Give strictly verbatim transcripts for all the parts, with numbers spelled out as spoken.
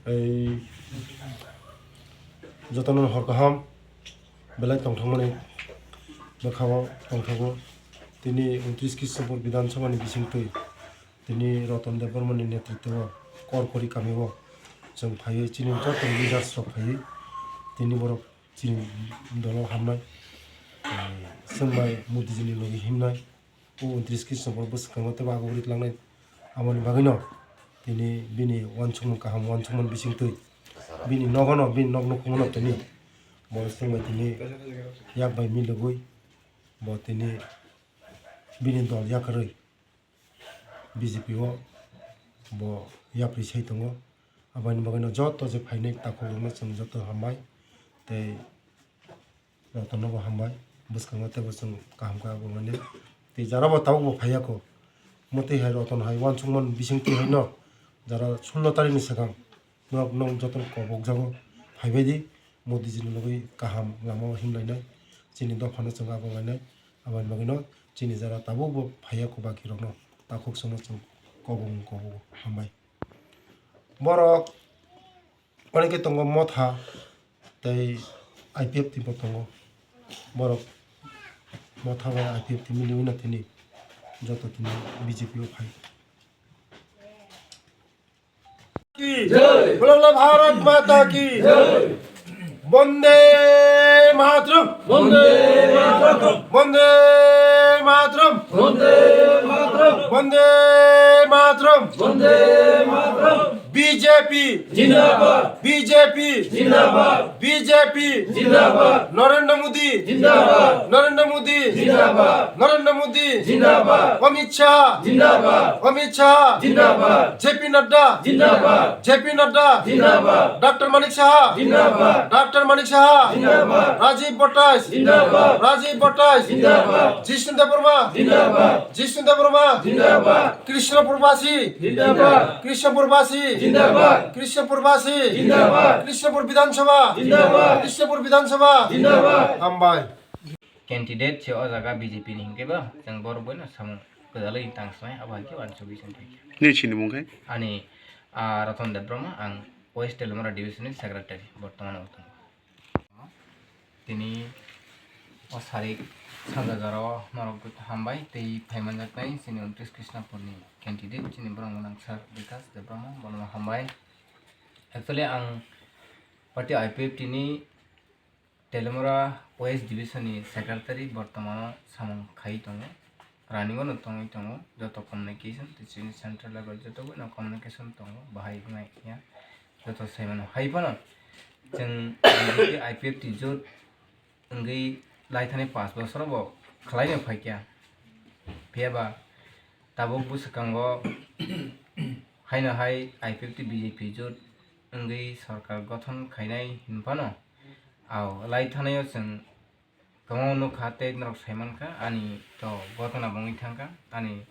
Tei jotono hor kaham belai tongthokmani bwkhango tongthogo. Tini untris Krishnapur Bidhan Sabha ni bisingtwi tini Ratan Debbarma ni netritwo Korkori kami o chwng phaiwi chini joto leaders rok phaiwi tini borok chini dolo hamnai, eh, chwng bai Modi ji ni logi himnai. O untris Krishnapur bwskango tei bagwi ri tlangnai. Aboni bagwino tini bini uansukmung kaham, uansukmung bisingtwi bini nogono, bini nok nukhungono tini bo chwng bai tini yak bai milogwi bo tini bini dol yakarwi B J P o bo yapri sai tongo. Aboni bagwino joto je phainai takhuk rokno chwng joto hambai tei Ratan no bo hambai, bwskango teibo chwng kaham khe abo manya. Tei jara bo tabuk bo phaiya kho. Omo twi hai Ratan hai uansukmani bisingtwi haino jara sullo tarikni swkang norok, norok jotono kobokjago phaibaidi. Modi ji ni logwi kaham lama o himlainai. Chini dophano chwng abo lainai. Aboni bagwino chini jara tabuk bo phaiya kho baki rokno takhuk chwngno chwng kobok kobogo hambai. Borok Onekhe tongo Motha tei I P F T bo tongo. Borok Motha bai I P F T miliwi no tini joto tini B J P o phai. की जय। बोलो भारत माता की जय। वंदे मातरम। वंदे मातरम। वंदे मातरम। वंदे मातरम। वंदे मातरम। वंदे Mataram. B J P जिंदाबाद। B J P जिंदाबाद। B J P जिंदाबाद। नरेंद्र मोदी जिंदाबाद। नरेंद्र मोदी जिंदाबाद। नरेंद्र मोदी जिंदाबाद। अमित शाह जिंदाबाद। अमित शाह जिंदाबाद। J P नड्डा जिंदाबाद। J P नड्डा जिंदाबाद। डॉक्टर मानिक साहा जिंदाबाद। डॉक्टर मानिक साहा जिंदाबाद। राजीव भट्टाचार्य जिंदाबाद। राजीव भट्टाचार्य जिंदाबाद। जिष्णु देबबर्मा जिंदाबाद। जिष्णु देबबर्मा जिंदाबाद। कृष्णपुरवासी जिंदाबाद। कृष्णपुरवासी जिंदाबाद। कृष्णपुरवासी जिंदाबाद। कृष्णपुर विधानसभा जिंदाबाद। कृष्णपुर विधानसभा जिंदाबाद। Hambai. Candidate se o jaga B J P ni hinkhe ba chwng borok boino samung kwdalwi tang sinai, abo hai khe uansugwi chwng thangkha. Nini sini mung khe? Ani, ah, Ratan Debbarma, ang West Telimura Division ni Secretary bortomano wng tongo. Tini o sari sanja jora o norok hambai tei phaimanjaknai chini untris Krishnapur ni candidate, chini borok mwnang sir Bikash Debbarma, bono hambai. Actually ang party I P F T ni Telimura West Division ni Secretary bortomano samung khai tongo, running o no tongwi tongo, joto communication tei chini central level joto boino communication tongo, bahai wngnai ya joto sai mano. Hai phano chwng I P F T jot wngwi laithani panch bosor bo khwlaino phaikha, phiya ba tabuk bwswkango haino hai I P F T B J P jot wngwi sorkar gothon khainai hinphano, au lai thanaio chwng kwbangma nukha tei norok saimankha, ani to gothona bo wngwi thangkha, ani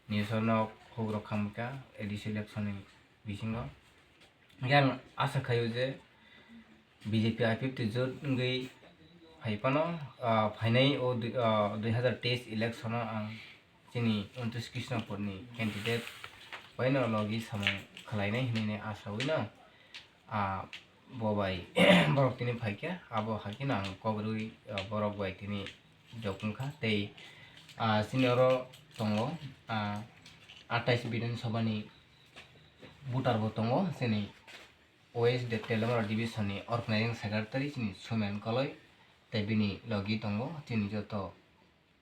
news o nok hukrok khamkha A D C election ni bisingo. Yang asa khaio je B J P I P F T jot wngwi phai phano, ah, phainai o dui, ah, dui hazar teis election o ang chini untris Krishnapur ni candidate baino logi samung khlainai hinwi asa wino, ah, bo bai borok tini phaikha, abo hai kheno ang kok rwui, ah, borok bai tini jok wngkha tei, ah, chini oro tongo, ah, atais Bidhan Sabha ni voter bo tongo chini West de Telamara Division ni Organizing Secretary chini Sumen Koloi tei bini logi tongo chini joto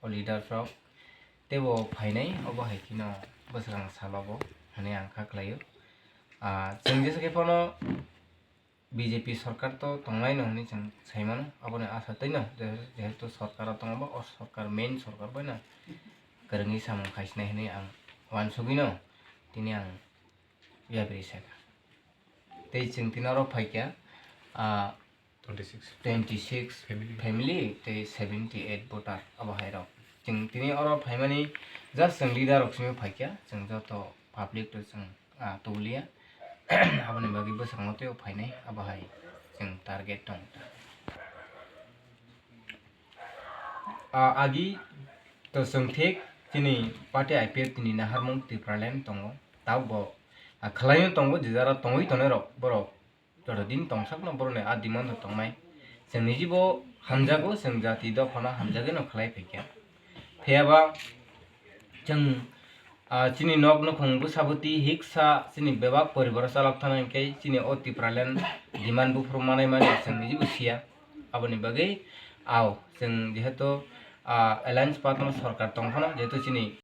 o leaders rok teibo phainai, obo hai kheno bwswkang salo bo hinwi ang kha khlaio. Ah, chwng jesa khe phano B J P sorkar to tonglaino hinwi chwng saimano, aboni asa twino je-, jehetu sorkar o tongo ba o sorkar main sorkar baino kwrwngwi samung khaisinai hinwi ang uansugwino tini ang yapri sakha. Tei chwng tini oro phaikha, ah, twenty six family tei seventy eight voter abo hai rok. Chwng tini oro phaimani just chwng leader rok simi phaikha, chwng joto public to chwng, ah, tubuliya. Aboni bagwi bwskango teibo phainai, abo hai chwng target tong. Ah, agi to chwng thik chini party I P F T ni naharmung Tipraland tongo. Tabuk bo, ah, khwlaino tongo, je jara tongwi tongnai rok borok Joto din tongsakno borokni a demand rok tongnai. Chwng nijibo hamjago, chwng jati dophano hamjagwino khlai phaikha. Phiyaba chwng, ah, chini nok nukhung bwsabwtwi hiksa chini bebak poribar chalok thana hinkhe chini o Tipraland demand buphuru manai mani chwng nijibo siya. Aboni bagwi ao chwng jehetu, ah, alliance partner sorkar tongphano jehetu chini